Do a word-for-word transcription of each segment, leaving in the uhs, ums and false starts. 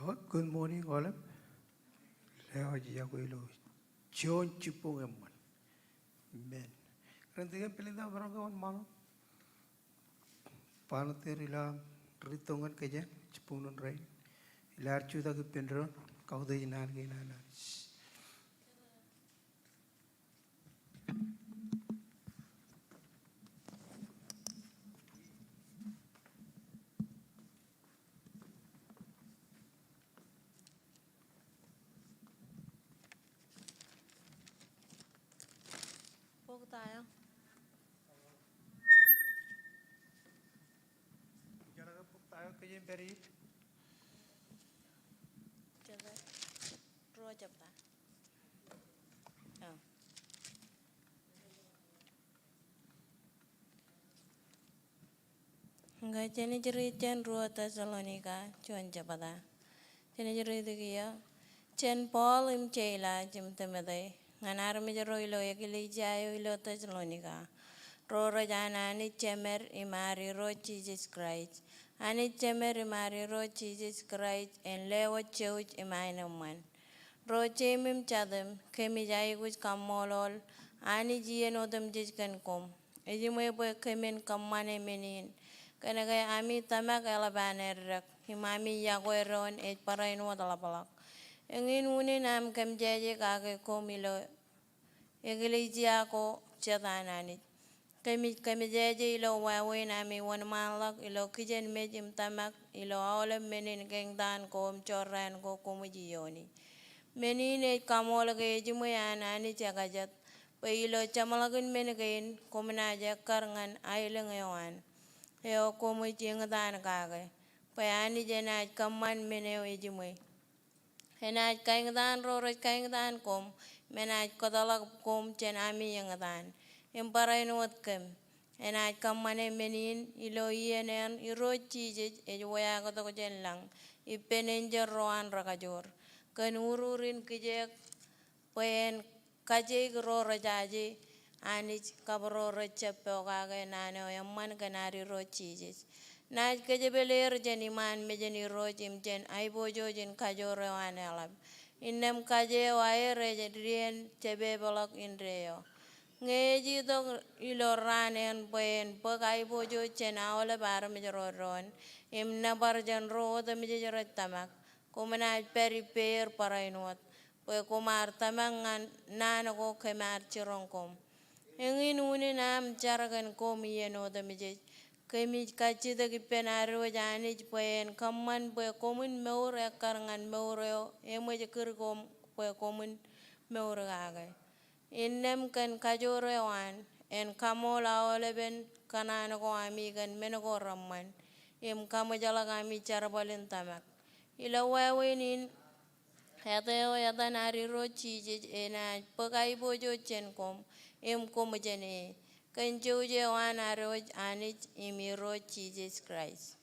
Good morning, aolep. Lewōj yokwe ilo juon jibboñ eṃṃan. Amen. Kōn dikōn Belinda, maroñ ke wōnṃaanḷọk volunteer ilo aṃ riit tok ñan kōjeañ jibboñōn rainin. Ilo ad jutak ippān doon, kautiej naan kein an Anij. Bok ta eo? Jabta. Ruo jabta. Oh. Ñe jenaaj riit jān ruo Tessalonika, juon jebta. Jenaaj riit kiiō. Jān Paul im Silas im Timote, ñan armej ro ilo eklejia eo ilo Tessalonika, ro rej an Anij Jemed im ad Irooj Jisōs Kraist. Anij Jemed im ad Irooj Jisōs Kraist en lewōj jouj im aenōṃṃan. Ro jeim im jatōm, kōmij aikuj kaṃṃoolol Anij iien otemjej kōn koṃ. Ejiṃwe bwe kōmin kōṃṃane men in, kōnke ami tōmak eḷap an eddek, im ami yokwe doon ej barāinwōt ḷapḷọk. Eñin unin aṃ kōmjeje kake koṃ ilo eklejia ko jet an Anij. Kōmij kōmjeje ilo wāween ami wōnṃaanḷọk ilo kijenmej im tōmak ilo aolep men in kein taan ko im jorrāān ko koṃij iiooni. Men in ej kaṃool ke ejiṃwe an Anij ekajet, bwe ilo jeṃḷọkin men kein koṃ naaj ekkar ñan aelōñ eo an, eo koṃij eñtaan kake, bwe Anij enaaj kōṃṃan men eo ejiṃwe. Enaaj kaeñtaan ro rej kaeñtaan koṃ, im enaaj kōtḷọk koṃ jān ami eñtaan, im barāinwōt kōm. Enaaj kōṃṃane men in ilo iien eṇ Irooj Jisōs ej weaaktok jān lañ ippān enjeḷ ro an rekajoor, kōn urur in kijeek, bwe en kajeik ro rejaje Anij kab ro rejjab pokake naan eo eṃṃan kōn ad Irooj Jisōs. Naaj kōjepel er jān iṃaan mejān Irooj im jān aiboojoj in kajoor eo an eḷap. Innām kaje eo aer ej dien jepepeḷọk indeeo. Ñe ej itok ilo raan eṇ bwe en bōk aiboojoj jān aolep armej ro doon, im nōbar jān ro otemjej rej tōmak, koṃ naaj pād ippāer barāinwōt, bwe koṃ ar tōmak ñan naan ko kōm ar jiroñ koṃ. Eñin unin aṃ jar kōn koṃ iien otemjej, kōmij kajjitōk ippān ad wōj Anij bwe en kōṃṃan bwe koṃwin mour ekkar ñan mour eo eṃōj kūr koṃ bwe koṃwin mour kake. Innām kōn kajoor eo an, en kaṃool aolepen kōṇaan ko ami kōn men ko reṃṃan, im kaṃōjḷọk ami jerbal in tōmak. Ilo wāween in, āt eo etan ad Irooj Jisōs enaaj bōk aiboojoj jān koṃ, im koṃ jān e. Kōn jouj eo an ad wōj Anij im Irooj Jisōs Kraist.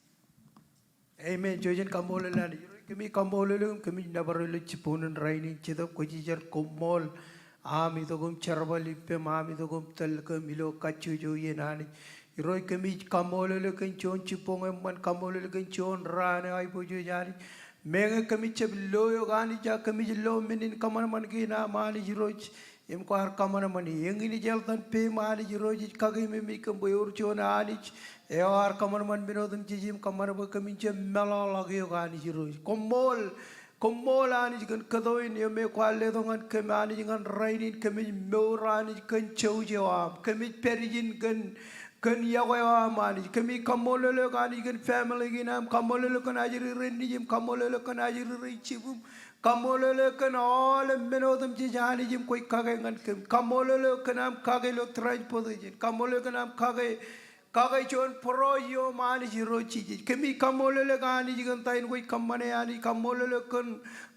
Amen. Jouj im kaṃṃoolol Anij. Irooj, kōmij kaṃṃoolol eok, kōmij nōbar eok ilo jibboñōn rainin. Jetōb Kwōjarjar, koṃṃool aṃ itok im jerbal ippem, aṃ itok im tōl kōm ilo kajjojo iien Anij. Irooj, kōmij kaṃṃoolol eok kōn juon jibboñ eṃṃan, kaṃṃoolol eok kōn juon raan eo aiboojoj Anij. Meñe kōmij jab lo eok Anij, ak kōmij lo men in kōṃanṃan kein aṃ Anij Irooj. Im kwaar kōṃanṃani. Eñin ej eltan peiṃ Anij Irooj, ej kakememej kōm bwe ewōr juon Anij eo ear kōṃanṃan men otemjej im kōṃṃan bwe kōmin jab meḷọkḷọk eok Anij Irooj. Koṃṃool, koṃṃool Anij kōn kōto in eo me kwaar letok ñan kōm Anij ñan rainin, kōmij mour Anij kōn jouj eo aṃ. Kōmij pād ijin kōn, kōn yokwe eo aṃ Anij. Kōmij kaṃṃoolol eok Anij kōn family kein aṃ. Kaṃṃoolol eok kōn ajri rein nejim. Kaṃṃoolol eok kōn ajri rein jibwim. Kaṃṃoolol eok kōn aolep men otemjej Anij im kwōj kake ñan kōm. Kaṃṃoolol eok kōn aṃ kake ilo transportation. Kaṃṃoolol eok kōn aṃ kake, kake juon bōro ioṃ Anij Irooj Jisōs. Kōmij kaṃṃoolol eok Anij kōn ta in kwōj kōṃṃane Anij. Kaṃṃoolol eok kōn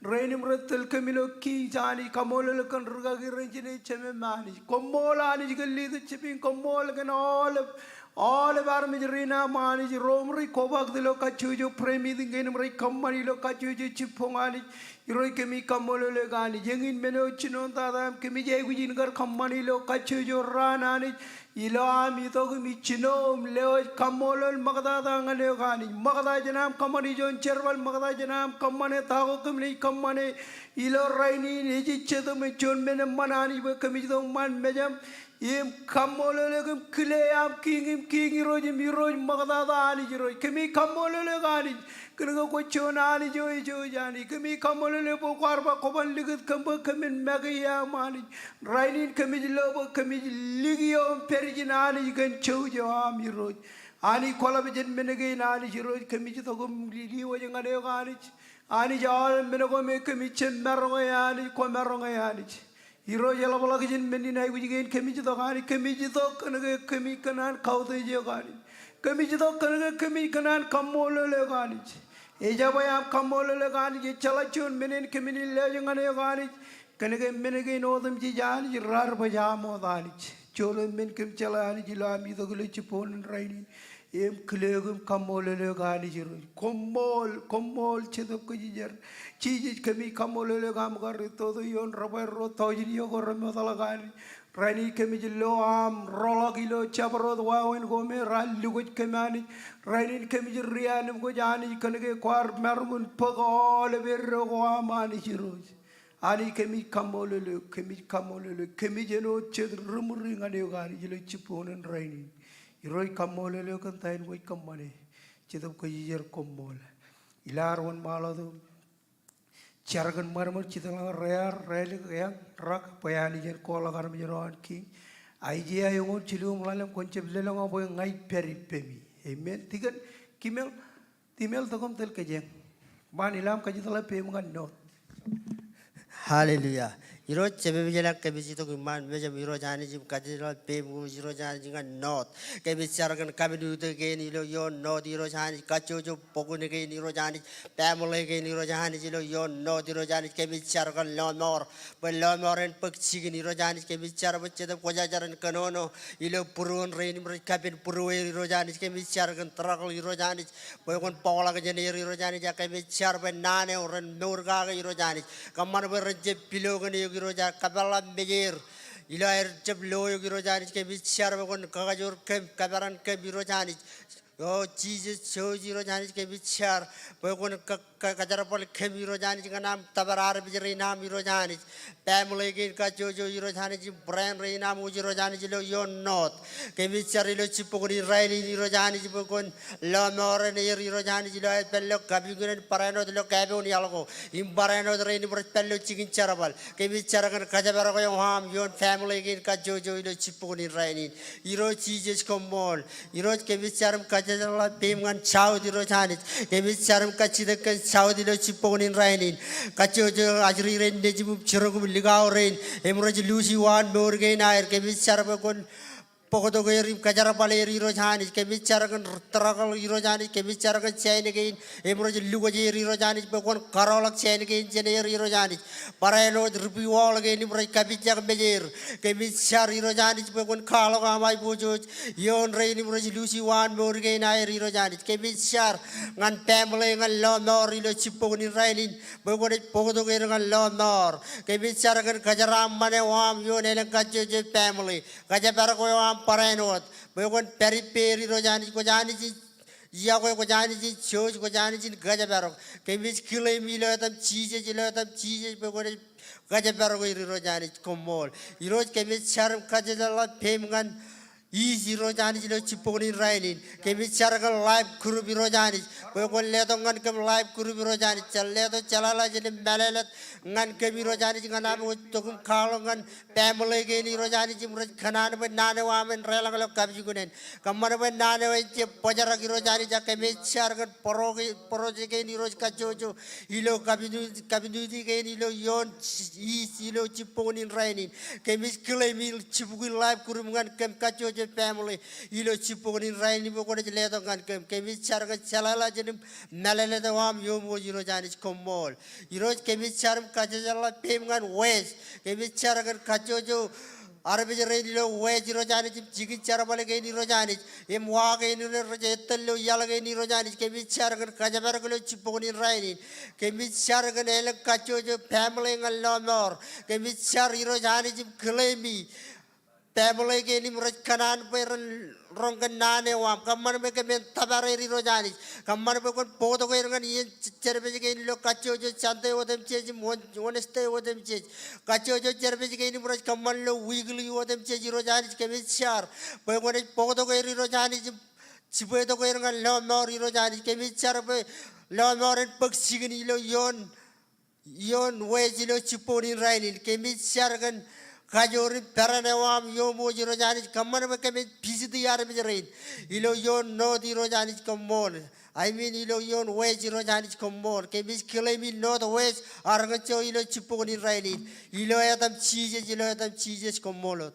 rein im rej tōl kōm ilo Kings Anij. Kaṃṃoolol eok kōn rūkaki rein jān ejjab im Anij. Koṃṃool Anij kōn leadership in. Koṃṃool kōn aolep, aolep armej rein aṃ Anij. Ro im rej kobaktō ilo kajjojo prayer meeting kein im rej kōṃṃan ilo kajjojo jibboñ Anij. Irooj kōmij kaṃṃoolol eok Anij. Eñin men eo jinoin tata im kōmij aikuj in kar kōṃṃane ilo kajjojo raan Anij. Ilo am itok im jino im lewōj kaṃṃoolol ṃoktata ñan eok Anij. Ṃokta jān am kōṃṃane juon jerbal, ṃokta jān am kōṃṃane ta ko kōmij kōṃṃane ilo rainin, ej jet im juon men eṃṃan Anij bwe kōmij itok ṃaan mejaṃ im kaṃṃoolol eok im kile am Kiiñ in kiiñ, Irooj in irooj, ṃoktata Anij Irooj. Kōmij kaṃṃoolol eok Anij kōn ke kwōj juon Anij eo ejouj Anij. Kōmij kaṃṃoolol eok bwe kwaar ba kwōban likūt kōm bwe kōmin make iaam Anij. Rainin kōmij lo bwe kōmij likio im pād ijin Anij kōn jouj eo aṃ Irooj. Anij kwōḷap jān men kein Anij Irooj. Kōmij itok im lewōj ñan eok Anij. Anij aolep men ko me kōmij jab maroñ e Anij, kwōmaroñ e Anij. Irooj eḷapḷọk jān men in aikuj kein kōmij itok Anij. Kōmij itok kōn ke kōmij kōṇaan kautiej eok Anij. Kōmij itok kōn ke kōmij kōṇaan kaṃṃoolol eok Anij. Ejabwe am kaṃṃoolol eok Anij, ejjeḷọk juon men in kōmin lewōj ñan eok Anij. Kōn ke men kein otemjej Anij raar baj aṃ wōt Anij. Joḷọk men kōm jeḷā Anij ilo am itok ilo jibboñōn in rainin. Im kile eok im kaṃṃoolol eok Anij Irooj. Koṃṃool, koṃṃool Jetōb Kwōjarjar. Jisōs kōmij kaṃṃoolol eok aṃ kar itoto ioon rebwe ruo taujin iiō ko remootḷọk Anij. Rainin kōmij lo aṃ rōḷọk ilo jabdewōt wāween ko me raar lukwōj kōm Anij. Rainin kōmij ri-anbwij Anij kōn ke kwaar maroñ in bōk aolep eddo ko aṃ Anij Irooj. Anij kōmij kaṃṃoolol eok, kōmij kaṃṃoolol eok, kōmij āinwōt jet ri-ṃuri ñan eok Anij ilo jibboñōn in rainin. Irooj kaṃṃoolol eok kōn ta in kwōj kōṃṃane. Jetōb Kwōjarjar koṃṃool. Ilo ad wōnṃaanḷọk im jar kōn ṃadṃōd jitōñḷọk rear, relik, eañ, rak, bwe Anij en kwaḷọk armej ro an Kiiñ. Aiseia eñoul jilu im ḷalem, kwōn jab lōḷñọñ bwe ña ij pād ippemi. Amen. Tikōn, kimeḷ, Timeḷ tok im tōl kōjeañ. Ṃaan, ilo aṃ kajjitōkḷọk peiṃ ñan North. Hallelujah. Irooj, jemem ilañ kōmij itok iṃaan mejaṃ Irooj Anij im kajjitōkḷọk peiṃ Irooj Anij ñan North. Kōmij jar kōn community kein ilo ioon North Irooj Anij, kajjojo bok in kein Irooj Anij, family kein Irooj Anij ilo ioon North Irooj Anij, kōmij jar kōn lọmọọr. Bwe lọmọọr en bōk jikin Irooj Anij, kōmij jar bwe Jetōb Kwōjarjar en kōnono ilo būruon rein im rej kapen būrueir Irooj Anij, kōmij jar kōn tōrọkḷọk Irooj Anij, bwe kwōn bōkḷọk jān er Irooj Anij, ak kōmij jar bwe naan eo ren mour kake Irooj Anij. Kōṃṃan bwe ren jab pilo kōn eok Irooj, ak kōpeḷḷọk mejeir ilo aer jab lo eok Irooj Anij, kōmij jar bwe kwōn kakajoor kōm, kōperan kōm Irooj Anij. O Jisōs, jouj Irooj Anij, kōmij jar bwe kwōn ka, ka, kajerbal kōm Irooj Anij ñan aṃ tōpar armej rein aṃ Irooj Anij. Family kein kajjojo Irooj Anij im friend rein aṃ wōj Irooj Anij ilo ioon North. Kōmij jar ilo jibboñōn in rainin Irooj Anij bwe kwōn lọmọọren er Irooj Anij ilo aer pād ilo kapijuknen barāinwōt ilo kapoon iaḷ ko im barāinwōt rein im rej pād ilo jikin jerbal. Kōmij jar kōn kōjparok eo aṃ ioon family kein kajjojo ilo jibboñōn in rainin. Irooj Jisōs koṃṃool. Irooj kōmij jar im kajjeḷḷọk peiṃ ñan South Irooj Anij. Kōmij jar im kajjitōk kōn South ilo jibboñōn in rainin. Kajjojo ajri rein nejim im jiroñ im likao rein im rej luuji waan mour kein aer, kōmij jar bwe kwōn bōktok er im kōjerbal er Irooj Anij. Kōmij jar kōn tōrọkḷọk Irooj Anij, kōmij jar kōn jān kein im rej lukwōj er Irooj Anij bwe kwōn karọọlḷọk jān kein jān er Irooj Anij. Barāinwōt ri-biwọọl kein im rej kapijak mejeir, kōmij jar Irooj Anij bwe kwōn kwaḷọk aṃ aiboojoj ioon rein im rej luuji waan mour kein aer Irooj Anij. Kōmij jar ñan family, ñan lọmọọr ilo jibboñōn in rainin bwe kwōnaaj bōktok er ñan lọmọọr. Kōmij jar kōn kōjeraaṃṃan eo aṃ ioon elōñ kajjojo family. Kōjparok eo aṃ barāinwōt bwe kwōn pād ippāer Irooj Anij. Kwōj Anij in yokwe, kwōj Anij in jouj, kwōj Anij in kōjparok. Kōmij claim ilo etaṃ Jisōs, ilo etaṃ Jisōs bwe kwōnaaj kōjparok er Irooj Anij koṃṃool. Irooj kōmij jar im kajjeḷḷọk peiṃ ñan East Irooj Anij ilo jibboñōn in rainin. Kōmij jar kōn life group Irooj Anij bwe kwōn letok ñan kōm life group Irooj Anij. Jen letok jeḷāḷọkjeṇ im mālōtlōt ñan kōm Irooj Anij ñan am wōj tok im kwaḷọk ñan family kein Irooj Anij im rej kōṇaan bwe naan eo aṃ en deḷọñ ilo kapijuknen. Kōṃṃan bwe naan eo en jab bōjrak Irooj Anij, ak kōmij jar kōn bōro ke, bōro kein Irooj kajjojo ilo community, community kein ilo ioon East ilo jibboñōn in rainin. Kōmij claim im jibukwi life group ñan kōm kajjojo family ilo jibboñōn in rainin bwe kwōnaaj letok ñan kōm. Kōmij jar kōn jeḷāḷọkjeṇ im mālōtlōt eo aṃ ioon wōj Irooj Anij koṃṃool. Irooj kōmij jar im kajjeḷḷọk peiṃ ñan West. Kōmij jar kōn kajjojo armej rein ilo West Irooj Anij im jikin jerbal kein Irooj Anij im wa kein ilo rej ettōn ilo iaḷ kein Irooj Anij. Kōmij jar kōn kōjparok ilo jibboñōn in rainin. Kōmij jar kōn elōñ kajjojo family ñan lọmọọr. Kōmij jar Irooj Anij im claim-i family kein im rej kōṇaan bwe ren roñ kōn naan eo aṃ. Kōṃṃan bwe kōmin tōpar er Irooj Anij. Kōṃṃan bwe kwōn bōktok er ñan iien j-, jerbal kein ilo kajjojo Sunday otemjej im Wed-, Wednesday otemjej. Kajjojo jerbal kein im rej kōṃṃan ilo weekly otemjej Irooj Anij. Kōmij jar bwe kwōnaaj bōktok er Irooj Anij im jibwetok er ñan lọmọọr Irooj Anij. Kōmij jar bwe lọmọọr en bōk jikin ilo ioon ioon West ilo jibboñōn in rainin. Kōmij jar kōn kajoor im peran eo aṃ ioṃ wōj Irooj Anij. Kōṃṃan bwe kōmin visit-i armej rein ilo ioon North Irooj Anij, koṃṃool. I mean ilo ioon West Irooj Anij, koṃṃool. Kōmij claim-i North West Arkansas ilo jibboñōn in rainin. Ilo etaṃ Jisōs, ilo etaṃ Jisōs, koṃṃool wōt.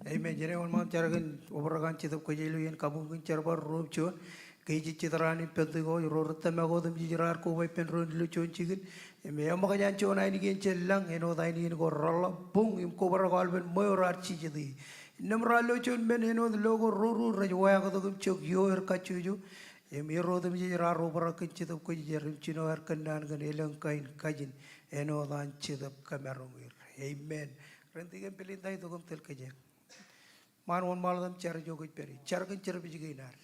Amen. Jen wōnṃaanḷọk jar kōn obrak an Jetōb Kwōjarjar ilo iien kabuñ kōn jerbal ruo im juon. Ke ej jijet raan in Pentekost, ro rej tōmak otemjej raar koba ippān doon ilo juon jikin. Im eṃōkaj an juon ainikien jān lañ, āinwōt ainikien ko reḷap buñ im kobrak aolepen ṃweo raar jijet ie. Innām raar lo juon men āinwōt lo ko ro ruo rej wāktok im jok ioer kajjojo. Im er otemjej raar obrak kōn Jetōb Kwōjarjar im jino aer kōnnaan kōn elōñ kain kajin āinwōt an Jetōb kōmaroñ er. Amen. Ren tikōn Pilinta itok im tōl kōj eñ. Ṃaan wōnṃaanḷọk im jar ijo kwōj pād ie. Jar kōn jerbal kein ad.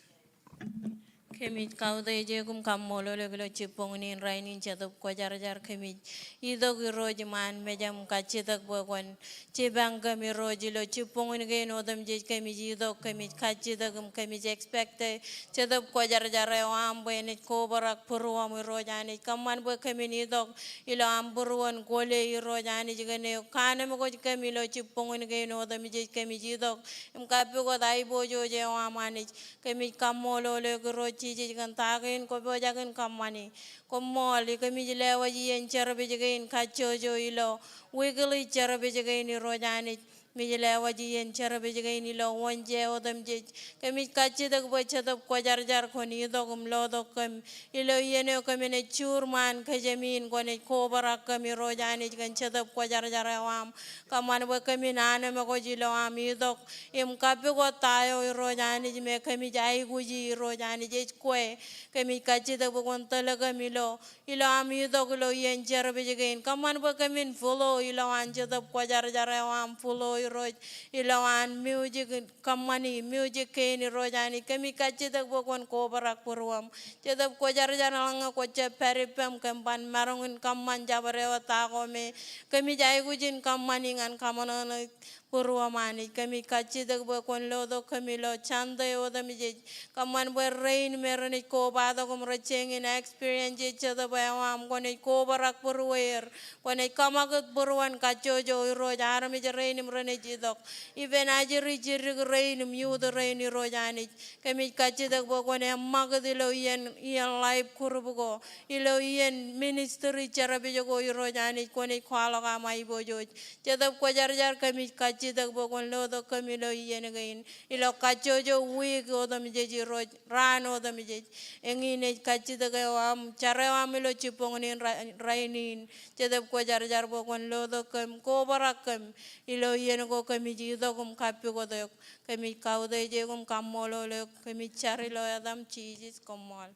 Kōmij kautiej eok im kaṃṃoolol eok ilo jibboñōn in rainin Jetōb Kwōjarjar. Kōmij itok Irooj iṃaan mejaṃ im kajjitōk bwe kwōn jipañ kōm Irooj ilo jibboñōn kein otemjej. Kōmij itok, kōmij kajjitōk im kōmij expect e Jetōb Kwōjarjar eo aṃ bwe enaaj kobrak būruoṃ Irooj Anij. Kōṃṃan bwe kōmin itok ilo aṃ būruon kole Irooj Anij kōn eok. Kaanemkwōj kōm ilo jibboñōn kein otemjej. Kōmij itok im kappukot aiboojoj eo aṃ Anij. Kōmij kaṃṃoolol eok Irooj Jisōs kōn ta kein kwōpojak in kōṃṃani. Koṃṃool, kōmij lewōj iien service kein kajjojo ilo weekly service kein Irooj Anij. Kōmij lewōj iien service kein ilo Wednesday otemjej. Kōmij kajjitōk bwe Jetōb Kwōjarjar kwōn itok im lotok kōm ilo iien eo kōmin ej juur ṃaan kōjām in. Kwōnaaj kobrak kōm Irooj Anij kōn Jetōb Kwōjarjar eo aṃ. Kōṃṃan bwe kōmin anemkwōj ilo aṃ itok im kappukot ta eo Irooj Anij me kōmij aikuji Irooj Anij ej kwe. Kōmij kajjitōk bwe kwōn tōl kōm ilo ilo aṃ itok ilo iien service kein. Kōṃṃan bwe kōmin flow ilowaan Jetōb Kwōjarjar eo aṃ flow Irooj. Ilowaan music kōṃṃani, music kein Irooj Anij. Kōmij kajjitōk bwe kwōn kobrak būruōṃ. Jetōb Kwōjarjar eḷaññe kwōjab pād ippaṃ kōm ban maroñ in kōṃṃan jabdewōt ta ko me kōmij aikuj in kōṃṃani ñan kaṃōṇōṇō būruōṃ Anij. Kōmij kajjitōk bwe kwōn lotok kōm ilo Sunday otemjej. Kōṃṃan bwe rein me renaaj kobatok im rej jañin experience e Jetōb eo aṃ, kwōnaaj kobrak būrueir. Kwōnaaj kōṃakūt būruon kajjojo Irooj armej rein im renaaj itok. Even ajri jiddik rein im youth rein Irooj Anij. Kōmij kajjitōk bwe kwōn eṃṃakūt ilo iien, iien life group ko. Ilo iien ministry service ko Irooj Anij kwōnaaj kwaḷọk aṃ aiboojoj. Jetōb Kwōjarjar kōmij kajjitōk bwe kwōn lotok kōm ilo iien kein. Ilo kajjojo wiik otemjej Irooj raan otemjej. Eñin ej kajjitōk eo aṃ, jar eo aṃ ilo jibboñōn in ra-, rainin. Jetōb Kwōjarjar bwe kwōn lotok kōm, kobrak kōm. Ilo iien ko kōmij itok im kappukot eok. Kōmij kautiej eok im kaṃṃoolol eok. Kōmij jar ilo etaṃ Jisōs, koṃṃool.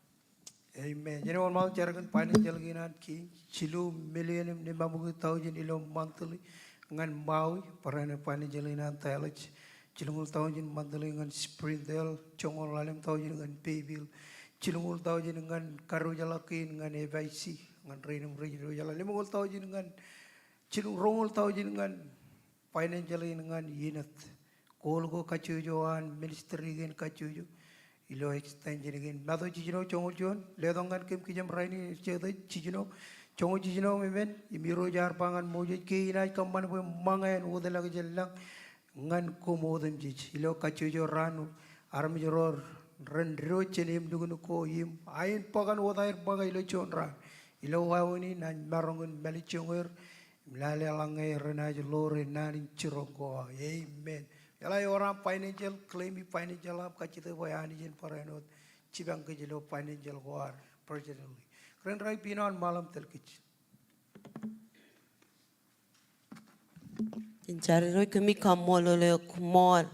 Amen. Jen wōnṃaanḷọk jar kōn financial kein an kein. Jilu million im limabukwi thousand ilo monthly ñan Maui, barāinwōt financial kein an Dallas. Jilñoul thousand monthly ñan Springdale, joñoul ḷalem thousand ñan Fayetteville. Jilñoul thousand ñan kadiwōjḷọk kein ñan F I C, ñan rein im rej diwōjḷọk. Limñoul thousand ñan, jilñoul, roñoul thousand ñan financial in ñan Enid. Goal ko kajjojo an ministry kein kajjojo. Ilo extension kein. Matu jiljino joñoul juon, letok ñan kōm kijem rainin, Jete jiljino, joñoul jiljino im emān, im Irooj ear ba ñan Moses, ke inaaj kōṃṃan bwe ṃōñā en wōtlọk jān lañ ñan koṃ otemjej. Ilo kajjojo raan, armej ro ren diwōj jān eṃ nuknuk ko im ain bōkan wōt aer bōk ilo juon raan. Ilo wāween in, naaj maroñ in mālejjoñer im lale eḷaññe renaaj ḷoor naan in jiroñ ko aō. Amen. Eḷaññe ewōr aṃ financial, claim-i financial aṃ, kajjitōk bwe Anij en barāinwōt jipañ kōj ilo financial ko ad personally. Kōrā in raṇ, piin aō ṃaḷōṃ tōl kōj. Jen jar Irooj, kōmij kaṃṃoolol eok ṃool.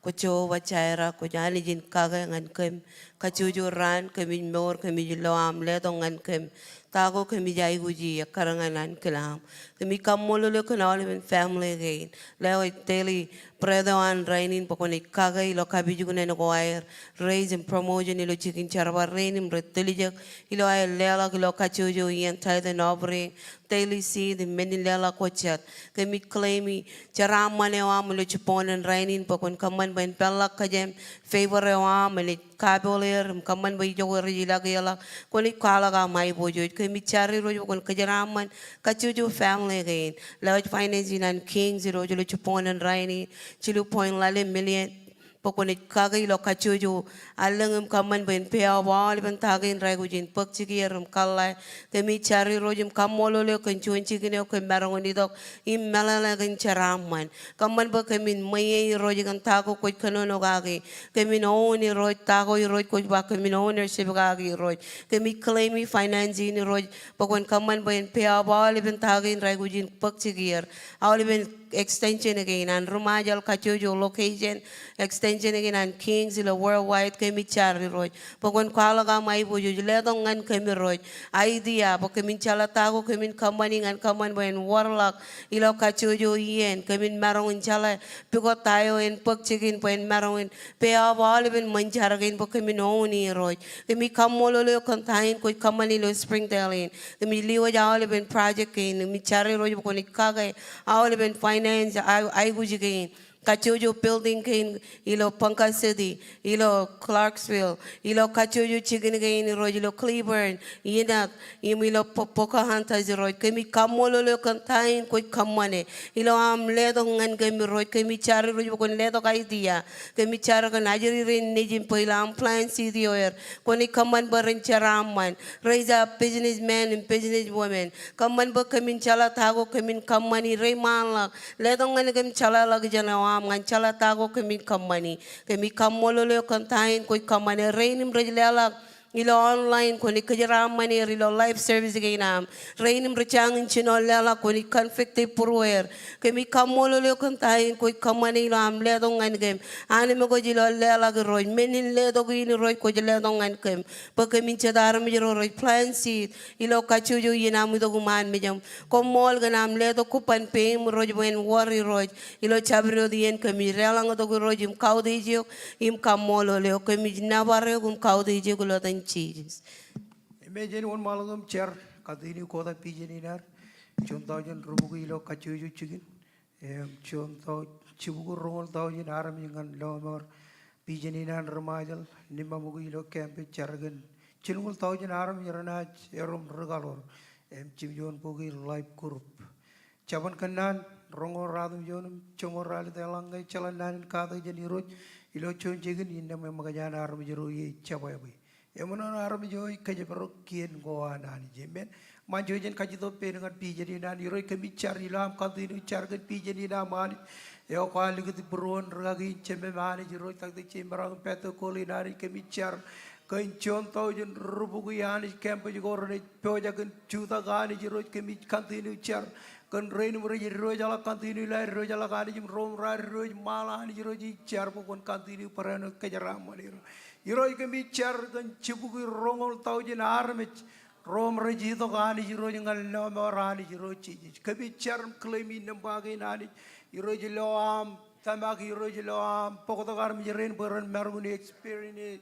Kwō Jehovah Jireh, kwōj Anij in kake ñan kōm. Kajjojo raan kōmij mour, kōmij lo aṃ letok ñan kōm. Ta ko kōmij aikuji ekkar ñan ankilaan. Kōmij kaṃṃoolol eok kōn aolepān family kein. Lewōj daily bread eo an rainin bwe kwōnaaj kake ilo kapijuknen ko aer. Raise im promotion ilo jikin jerbal rein im rej tiljek ilo aer leḷọk ilo kajjojo iien tithe and offering. Daily seed im men in leḷọk ko jet. Kōmij claim i jeraaṃṃan eo aṃ ilo jibboñōn rainin bwe kwōn kōṃṃan bwe en peḷḷọk kōjām, favor eo aṃ enaaj kapool er im kōṃṃan bwe ijoko rej ilọk eḷọk. Kwōnaaj kwaḷọk aṃ aiboojoj. Kōmij jar Irooj bwe kwōn kōjeraaṃṃan kajjojo family kein. Lewōj finance in an Kings Irooj ilo jibboñōn rainin, jilu point ḷalem million. Bwe kwōnaaj kake ilo kajjojo allōñ im kōṃṃan bwe en pay off aolepān ta kein rej aikuj in bōk jikier im kōḷḷā. Kōmij jar Irooj im kaṃṃoolol eok kōn juon jikin eo kōm maroñ in itok im meḷeḷe kōn jeraaṃṃan. Kōṃṃan bwe kōmin ṃweiie Irooj kōn ta ko kwōj kōnono kaki. Kōmin own Irooj ta ko Irooj kwōj ba kōmin ownership kaki Irooj. Kōmij claim i finance in Irooj bwe kwōn kōṃṃan bwe en pay off aolepān ta kein rej aikuj in bōk jikier. Aolepān extension kein an ri Ṃajeḷ kajjojo location, extension kein an Kings ilo worldwide, kōmij jar Irooj bwe kwōn kwaḷọk aṃ aiboojoj, letok ñan kōm Irooj idea bwe kōmin jeḷā ta ko kōmin kōṃṃani ñan kōṃṃan bwe en wōrḷọk ilo kajjojo iien. Kōmin maroñ in jeḷā pukot ta eo en bōk jikin bwe en maroñ in pay off aolepān ṃōn jar kein bwe kōmin own i Irooj. Kōmij kaṃṃoolol eok kōn ta in kwōj kōṃṃani ilo Springdale in. Kōmij lewōj aolepān project kein, kōmij jar Irooj bwe kwōnaaj kake aolepān finance, ai-, aikuj kein. Kajjojo building kein ilo Ponca City, ilo Clarksville, ilo kajjojo jikin kein Irooj, ilo Cleburne, Enid, im ilo Po-, Pocahontas Irooj. Kōmij kaṃṃoolol eok kōn ta in kwōj kōṃṃane ilo aṃ letok ñan kōm Irooj. Kōmij jar Irooj bwe kwōn letok idea. Kōmij jar kōn ajri rein nejin bwe ilo aṃ plant seed eo er kwōnaaj kōṃṃan bwe ren jeraaṃṃan. Raise up businessmen and businesswomen. Kōṃṃan bwe kōmin jeḷā ta ko kōmin kōṃṃani rej ṃaanḷọk. Letok ñan kōm jeḷāḷọkjeṇ eo aṃ ñan jeḷā ta ko kōmin kōṃṃani. Kōmij kaṃṃoolol eok kōn ta in kwōj kōṃṃane. Rein im rej leḷọk ilo online kwōnaaj kōjeraaṃṃan er ilo live service kein aṃ. Rein im rej jañin jino leḷọk kwōnaaj convict e būrueer. Kōmij kaṃṃoolol eok kōn ta in kwōj kōṃṃane ilo aṃ letok ñan kōm. Anemkwōj ilo leḷọk Irooj. Men in letok in Irooj kwōj letok ñan kōm. Bwe kōmin jet armej ro rej plant seed ilo kajjojo iien aṃ itok iṃaan mejaṃ. Koṃṃool kōn aṃ letok kobban peim Irooj bwe en wōr Irooj. Ilo jabdewōt iien kōmij deḷọñtok Irooj im kautiej eok im kaṃṃoolol eok. Kōmij nōbar eok im kautiej eok ilo etan Jisōs. Amen. Jen wōnṃaanḷọk im jar continue kotak vision in ad. Juon taujin rubukwi ilo kajjojo jikin. Im juon tau-, jibukwi roñoul taujin armej ñan lọmọọr vision in an ri Ṃajeḷ, limabukwi ilo campus jar kōn jilñuul taujin armej renaaj erom rikaḷoor. Im jimjuonbukwi life group. Jabōn Kōnnaan, roñoul ratimjuon im joñoul ralitōkḷọk ñe ejjeḷọk naan in katak jān Irooj ilo juon jikin, innām eṃōkaj an armej ro ie jebwābwe. Eṃōṇōṇō armej eo ej kōjparok kien ko an Anij. Amen. Ṃaanjọ jen kajjitōk pein ñan vision in an Irooj. Kōmij jar ilo aṃ continue jar kōn vision in aṃ Anij. Eo kwaar likūt būruon rikaki in jemem Anij Irooj, Doctor Jim Rang im Pastor Colin Anij, kōmij jar kōn juon taujin rubukwi Anij campus ko renaaj pojak in jutak Anij Irooj, kōmij continue jar kōn rein im rej diwōjḷọk continue ilo aer diwōjḷọk Anij im ro im raar diwōj ṃaanḷọk Anij Irooj, ij jar bwe kwōn continue barāinwōt kōjeraaṃṃan er. Irooj, kōmij jar kōn jibukwi roñoul taujin armej ro im rej itok Anij Irooj ñan lọmọọr Anij Irooj Jisōs. Kōmij jar im claim i nōṃba kein Anij Irooj ilo aṃ tōmak Irooj ilo aṃ bōktok armej rein bwe ren maroñ in experience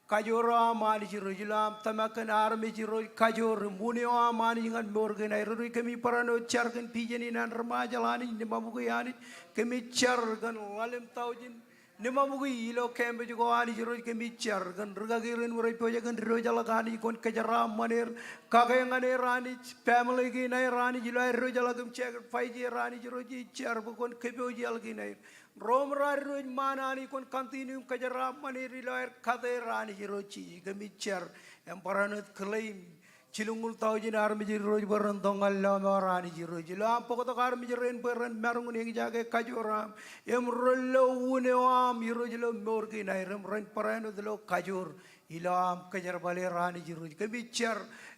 kajoor eo aṃ Anij Irooj ilo aṃ tōmak kōn armej Irooj kajoor im un eo aṃ Anij ñan mour kein aer. Irooj, kōmij barāinwōt jar kōn vision in an ri Ṃajeḷ Anij, limabukwi Anij, kōmij jar kōn ḷalem taujin limabukwi ilo campus ko Anij Irooj, kōmij jar kōn rikaki rein im rej pojak in diwōjḷọk Anij kwōn kōjeraaṃṃan er, kake ñan er Anij, family kein aer Anij ilo aer diwōjḷọk im sacrifice er Anij Irooj, ij jar bwe kwōn kōpooje ḷọk kein aer. Ro im raar diwōj ṃaan Anij kwōn continue im kōjeraaṃṃan er ilo aer kate er Anij Irooj Jisōs, kōmij jar im barāinwōt claim jilñuul taujin armej Irooj bwe ren tok ñan lọmọọr Anij Irooj ilo aṃ bōktok armej rein bwe ren maroñ in eñjake kajoor eo aṃ im ren lo un eo aṃ Irooj ilo mour kein aer im ren barāinwōt lo kajoor ilo aṃ kōjerbale er Anij Irooj. Kōmij jar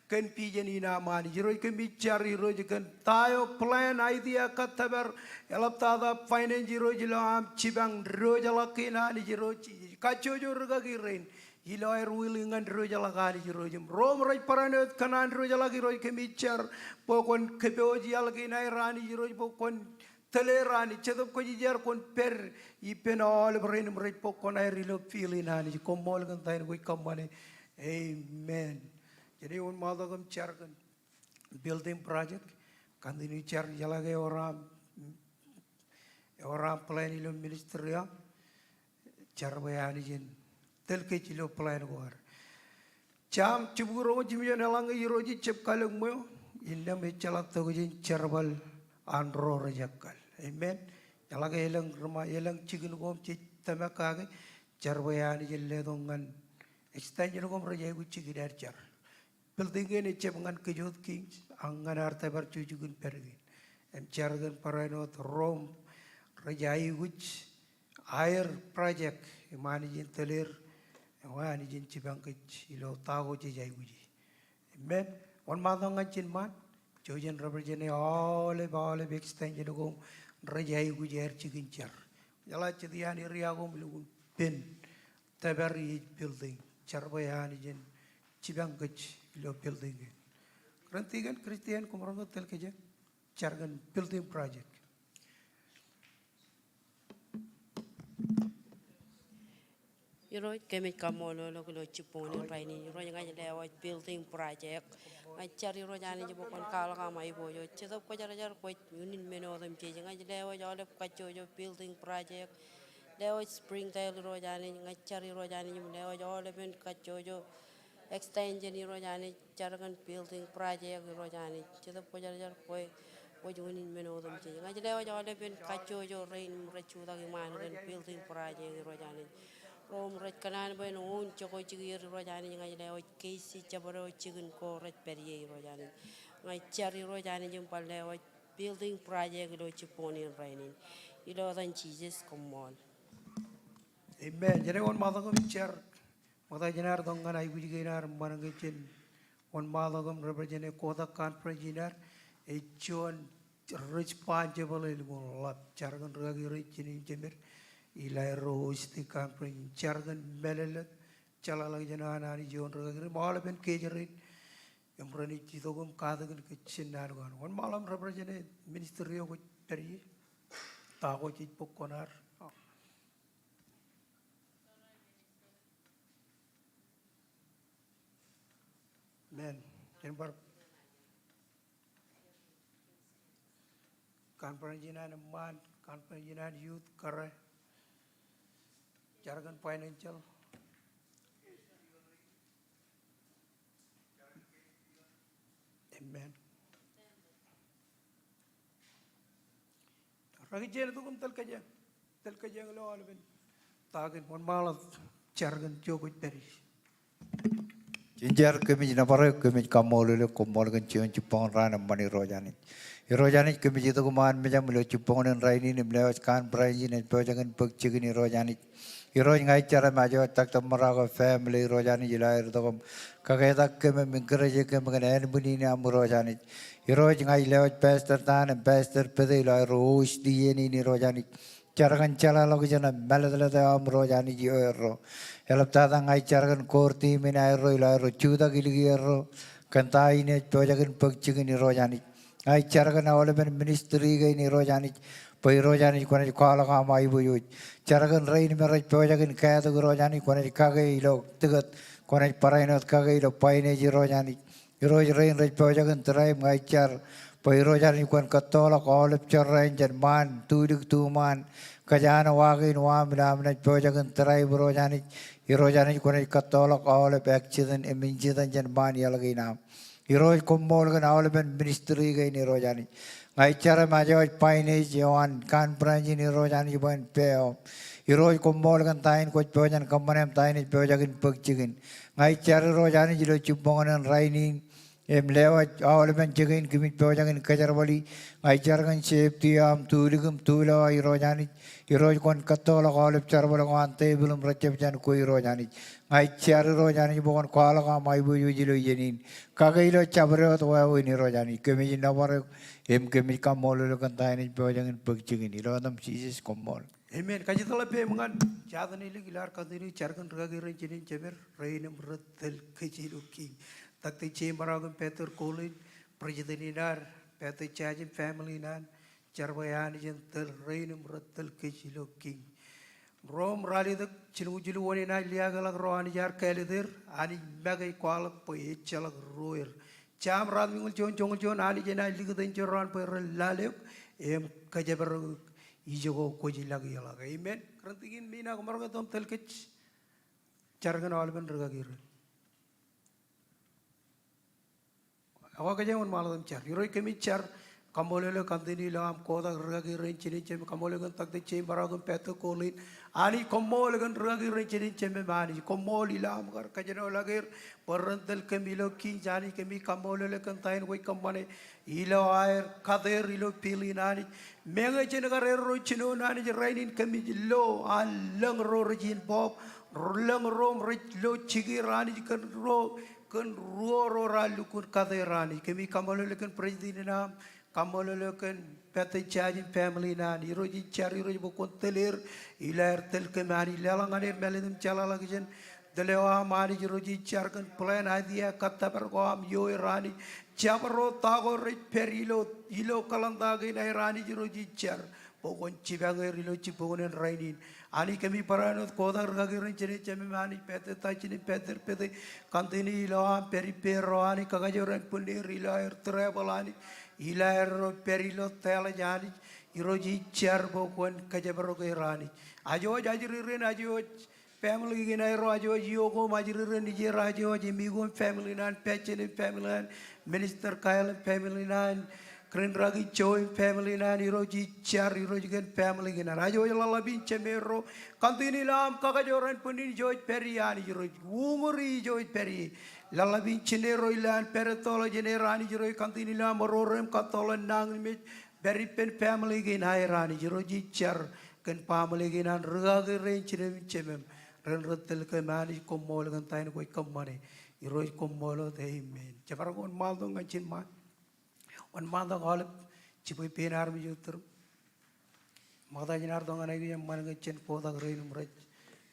kōn vision in aṃ Anij. Irooj kōmij jar Irooj kōn ta eo plan, idea, kōttōpar, eḷaptata finance Irooj ilo aṃ jipañ diwōjḷọk kein Anij Irooj. Kajjojo rikaki rein ilo aer willing ñan diwōjḷọk Anij Irooj im ro im rej barāinwōt kōṇaan diwōjḷọk Irooj kōmij jar bwe kwōn kōpooj iaḷ kein aer Anij Irooj bwe kwōn tōl er Anij, Jetōb Kwōjarjar kwōn pād ippān aolep rein im rej bōk koṇaer ilo field in Anij. Koṃṃool kōn ta in kwōj kōṃṃane. Amen. Jenaaj wōnṃaantok im jar kōn building project. Continue jar jeḷā ke ewōr aṃ, ewōr aṃ plan ilo ministry eo aṃ. Jar bwe Anij en tōl kōj ilo plan ko ad. Sam jibukwi roñoul jimjuon eḷaññe Irooj ejjab kalōk ṃweo, innām ejjeḷọk tokjān jerbal an ro rej ekkal. Amen. Eḷaññe elōñ ri-, elōñ jikin ko im jej tōmak kake, jar bwe Anij en letok ñan extension ko im rej aikuj jikin aer jar. Building kein ejjab ñan kōj wōt kiiñ, ak ñan ad tōpar jukjuk in pād kein. Im jar kōn barāinwōt ro im rej aikuj aer project im Anij en tōl er, im Anij en jipañ kōj ilo ta ko jej aikuji. Amen. Wōnṃaantok ñan ijin ṃaan, jouj im represent e aolep, aolep extension ko im rej aikuj aer jikin jar. Jeḷā jet iaan area ko im lukkuun pen tōpar ej building. Jar bwe Anij en jipañ kōj ilo building kein. Kōrā in tikōn Christian, koṃ roñ ke tōl kōj e, jar kōn building project. Irooj, kōmij kaṃṃoolol eok ilo jibboñōn in rainin. Irooj, ña ij lewōj building project. Ña ij jar Irooj Anij bwe kwōn kwaḷọk aṃ aiboojoj. Jetōb Kwōjarjar, kwōj unin men otemjej. Ña ij lewōj aolep kajjojo building project. Lewōj Springdale Irooj Anij, ña ij jar Irooj Anij im lewōj aolepen kajjojo extension Irooj Anij, jar kōn building project Irooj Anij. Jetōb Kwōjarjar, kwōj, kwōj unin men otemjej. Ña ij lewōj aolepen kajjojo rein im rej jutak iṃaan kōn building project Irooj Anij. Ro im rej kōṇaan bwe en own jokwe jikier Irooj Anij, ña ij lewōj K C jabdewōt jikin ko rej pād ie Irooj Anij. Ña ij jar Irooj Anij im bar lewōj building project ilo jibboñōn in rainin. Ilo etan Jisōs, koṃṃool. Amen. Jenaaj wōnṃaantok im jar ṃokta jān ad itok ñan aikuj kein ad im ṃōṇōṇō ke jen wōnṃaantok im represent e kotak conference in ad, ej juon responsible elukkuun ḷap. Jar kōn rikaki rein, jinein jemed, ilo aer host e conference in. Jar kōn mālōtlōt, jeḷāḷọkjeṇ an Anij ioon rikaki rein im aolepen kōj rein im renaaj itok im katakin kōj jān naan ko an. Wōnṃaanḷọk im represent e ministry eo kwōj pād ie, ta ko jej bōk koṇaad. Amen. Jen bar conference in an eṃṃaan, conference in an youth, kōrā. Jar kōn financial. Amen. Rej jenaaj itok im tōl kōj e, tōl kōj e ilo aolepen ta kein. Wōnṃaanḷọk, jar kōn ijo kwōj pād ie. Jen jar. Kōmij nōbar eok, kōmij kaṃṃoolol eok, koṃṃool kōn juon jibboñōn raan eṃṃan Irooj Anij. Irooj Anij, kōmij itok iṃaan mejaṃ ilo jibboñōn in rainin im lewōj conference in ej pojak in bōk jikin Irooj Anij. Irooj, ña ij jar im aje wōj Doctor Morako family Irooj Anij, ilo aer itok im kaketak kōm im encourage kōm kōn ānbwin in aṃ Irooj Anij. Irooj, ña ij lewōj Pastor Tan im Pastor Pete ilo aerro host iien in Irooj Anij. Jar kōn jeḷāḷọkjeṇ im mālōtlōt eo aṃ Irooj Anij ioerro. Eḷaptata ña ij jar kōn core team in aerro ilo aerro jutak ilikiierro kōn ta in ej pojak in bōk jikin Irooj Anij. Ña ij jar kōn aolepen ministry kein Irooj Anij, bwe Irooj Anij kwōnaaj kwaḷọk aṃ aiboojoj. Jar kōn rein me rej pojak in kātok Irooj Anij, kwōnaaj kake ilo ticket, kwōnaaj barāinwōt kake ilo finance Irooj Anij. Irooj, rein rej pojak in drive, ña ij jar bwe Irooj Anij kwōn kōttoḷọk aolep jorrāān jān ṃaan, tulik tuṃaan, kōj an wa kein wa aṃ ilo aṃ naaj pojak in drive Irooj Anij. Irooj Anij kwōnaaj kōttoḷọk aolep accident im incident jān ṃaan iaḷ kein aṃ. Irooj, koṃṃool kōn aolepen ministry kein Irooj Anij. Ña ij jar im aje wōj finance eo an conference in Irooj Anij bwe en pay off. Irooj, koṃṃool kōn ta in kwōj pojak in kōṃṃane im ta in ej pojak in bōk jikin. Ña ij jar Irooj Anij ilo jibboñōn in rainin Im lewōj aolepen jikin kōmij pojak in kōjerbali, ña ij jar kōn safety eo aṃ, tulik im tulowa Irooj Anij. Irooj kwōn kōttoḷọk aolep jerbal ko an tepil im rej jab jān kwe Irooj Anij. Ña ij jar Irooj Anij bwe kwōn kwaḷọk aṃ aiboojoj ilo iien in. Kake ilo jabdewōt wāween Irooj Anij. Kōmij nōbar eok im kōmij kaṃṃoolol eok kōn ta in ej pojak in bōk jikin. Ilo etaṃ Jisōs, koṃṃool. Amen. Kajjitōk ḷọk peiṃ ñan jatū ṇe lik ilo ad continue jar kōn rūkaki rein jinen jemed, rein im rej tōl kōj ilo kiiñ. Doctor Jim Maroñ im Pastor Colin, President in ad, Pastor Jaj im family in an, jar bwe Anij en tōl rein im rej tōl kōj ilo kiiñ. Rom ralitōk jilñuul jilu wōn enaaj liaakḷọk ro Anij ear kāālōt er, Anij make ej kwaḷọk bwe ejjeḷọk ruo er. Jaam ruatimjuonñoul juon, joñoul juon, Anij enaaj likūt enjeḷ ro an bwe ren lale eok im kōjparok eok ijoko kwōj ilọk ḷọk. Amen. Karen tikin Mina, koṃ maroñ ke itok im tōl kōj jar kōn aolepen rūkaki rein. Ekwe kōjeañ wōnṃaanḷọk im jar. Irooj, kōmij jar, kaṃṃoolol eok continue ilo aṃ kotak rūkaki rein jinen jemed, kaṃṃoolol eok kōn Doctor Jim Maroñ im Pastor Colin. Anij, koṃṃool kōn rūkaki rein jinen jemed, Anij, koṃṃool ilo aṃ kar kōjenolọk er bwe ren tōl kōm ilo kiiñ. Anij, kōmij kaṃṃoolol eok kōn ta in kwōj kōṃṃane ilo aer kate er ilo field in, Anij. Meñe jen kar erro jinoin, Anij, rainin kōmij lo an lōñ ro rej involve, lōñ ro im rej lo jikier, Anij, kōn ro, kōn ruo ro raar lukkuun kate er, Anij. Kōmij kaṃṃoolol eok kōn president in aṃ, kaṃṃoolol eok kōn Pastor Jaj im family in an. Irooj, ij jar, Irooj, bwe kwōn tōl er ilo aer tōl kōm, Anij. Leḷọk ñan er mālōtlōt im jeḷāḷọkjeṇ tōl eo aṃ, Anij. Irooj, ij jar kōn plan, idea, kōttōpar ko aṃ ioer, Anij. Jabdewōt ta ko rej pād ilo, ilo calendar kein aer, Anij. Irooj, ij jar bwe kwōn jipañ er ilo jibboñōn in rainin. Anij, kōmij barāinwōt kotak rūkaki rein jinen jemed, Anij, Pastor Dustin im Pastor Pete, continue ilo aṃ pād ippārro, Anij, kakajoor ānbwinnier ilo aer travel, Anij, ilo aerro pād ilo Dallas, Anij. Irooj, ij jar bwe kwōn kōjparok er, Anij. Ajooj ajri rein, ajooj family kein aerro, ajooj iiō ko im ajri rein, ij jar, ajooj Emiko im family in an, Passion im family in an, Minister Kyle im family in an, kōrā in rūkaki Joe im family in an. Irooj, ij jar, Irooj, kōn family kein an. Ajooj ḷōḷḷap in jemāerro, continue ilo aṃ kakajoor ānbwinnin ijo ej pād ie, Anij. Irooj, uñūri ijo ej pād ie. Ḷōḷḷap in jineerro ilo an pād ettoḷọk jān er, Anij. Irooj, continue ilo aṃ oror im kōttoḷọk nañinmej pād ippān family kein aer, Anij. Irooj, ij jar kōn family kein an, rūkaki rein jinen jemed, ren rej tōl kōm, Anij. Koṃṃool kōn ta in kwōj kōṃṃane. Irooj, koṃṃool wōt. Amen. Jemaroñ ke wōnṃaanḷọk ñan ijin ṃaan? Wōnṃaanḷọk aolep jibwe pein armej eo iturūṃ. Ṃokta jān ad itok ñan aikuj im ṃan kōn jen kotak rein im rej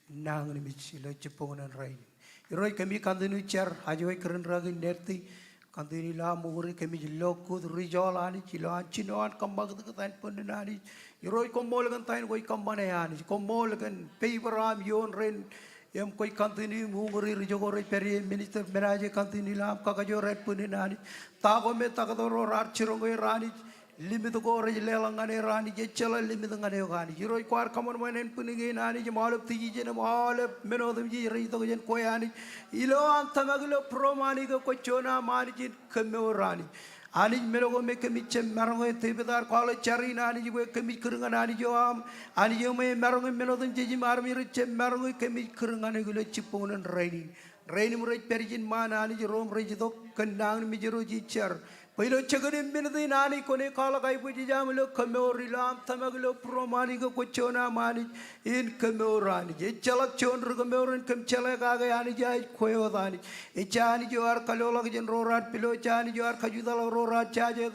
nañinmej ilo jibboñōn in rainin. Irooj, kōmij continue jar, ajooj kōrā in rūkaki Nerti, continue ilo aṃ uñūri, kōmij lo good result, Anij, ilo an jino an kōṃṃakūtkūt ānbwinnin, Anij. Irooj, koṃṃool kōn ta in kwōj kōṃṃane, Anij. Koṃṃool kōn favor eo aṃ ioon rein im kwōj continue im uñūri ri-joko rej pād ie, Minister Menaje, continue ilo aṃ kakajoor ānbwinnin, Anij. Ta ko me taktō ro raar jiroñ er, Anij, limit ko rej leḷọk ñan er, Anij, ejjeḷọk limit ñan eok, Anij. Irooj, kwaar kōṃanṃan ānbwinnin kein, Anij, im aolep decision im aolep men otemjej rej itok jān kwe, Anij. Ilo an tōmak ilo būruōm, Anij, ke kwōj juon aṃ Anij in kōmour, Anij. Anij, men ko me kōmij jab maroñ e, Devid ear kwaḷọk jar in, Anij, bwe kōmij kūr ñan anij eo aṃ, anij eo me emaroñ e men otemjej im armej rej jab maroñ e, kōmij kūr ñan eok ilo jibboñōn in rainin. Rainin im rej pād ijin ṃaan, Anij, ro im rej itok kōn nañinmej, Irooj, ij jar bwe ilo jikin minit in, Anij, kwōnaaj kwaḷọk aiboojoj aṃ ilo kōmour ilo am tōmak ilo būruōm, Anij, ke kwōj juon aṃ Anij in kōmour, Anij. Ejjeḷọk juon ri kōmour in kōm jeḷā kake, Anij, ej kwe wōt, Anij. Ejja anij eo ear kajoḷọk jān ro raar pilo, ejja anij eo ear kajutḷọk ro raar jaje,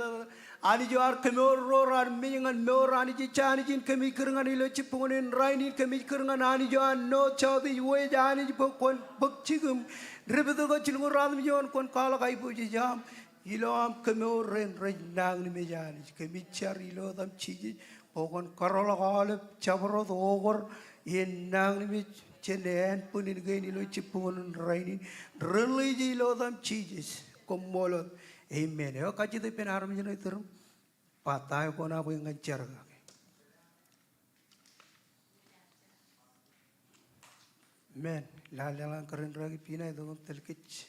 Anij eo ear kōmour ro raar mej ñan mour, Anij. Ejja anij in kōmij kūr ñan ilo jibboñōn in rainin, kōmij kūr ñan anij eo an north, south, east, west, Anij, bwe kwōn bōk jikin deputy ko jilñuul ruatimjuon, kwōn kwaḷọk aiboojoj aṃ ilo am kōmour rein rej nañinmej, Anij. Kōmij jar ilo etaṃ Jisōs bwe kwōn kōrọọlḷọk aolep jabdewōt okor im nañinmej jān ānbwinnin kein ilo jibboñōn in rainin. Release ilo etaṃ Jisōs. Koṃṃool wōt. Amen. Eo, kajjitōk ippān armej ṇe iturūṃ. Ba ta eo kōṇaan bwe ñan jar kake. Amen. Lale ḷọk kōrā in rūkaki Pina, itok im tōl kōj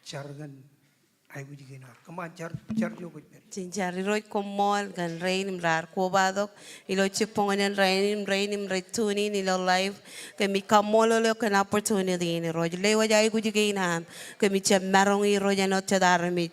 jar kōn aikuj kein ad. Kōṃṃan, jar, jar ijo kwōj pād. Jen jar. Irooj, koṃṃool kōn rein im raar kobatok ilo jibboñōn rainin, rein im rej tune in ilo live. Kōmij kaṃṃoolol eok kōn opportunity in, Irooj. Lewōj aikuj kein am, kōmij jab maroñ, Irooj, āinwōt jet armej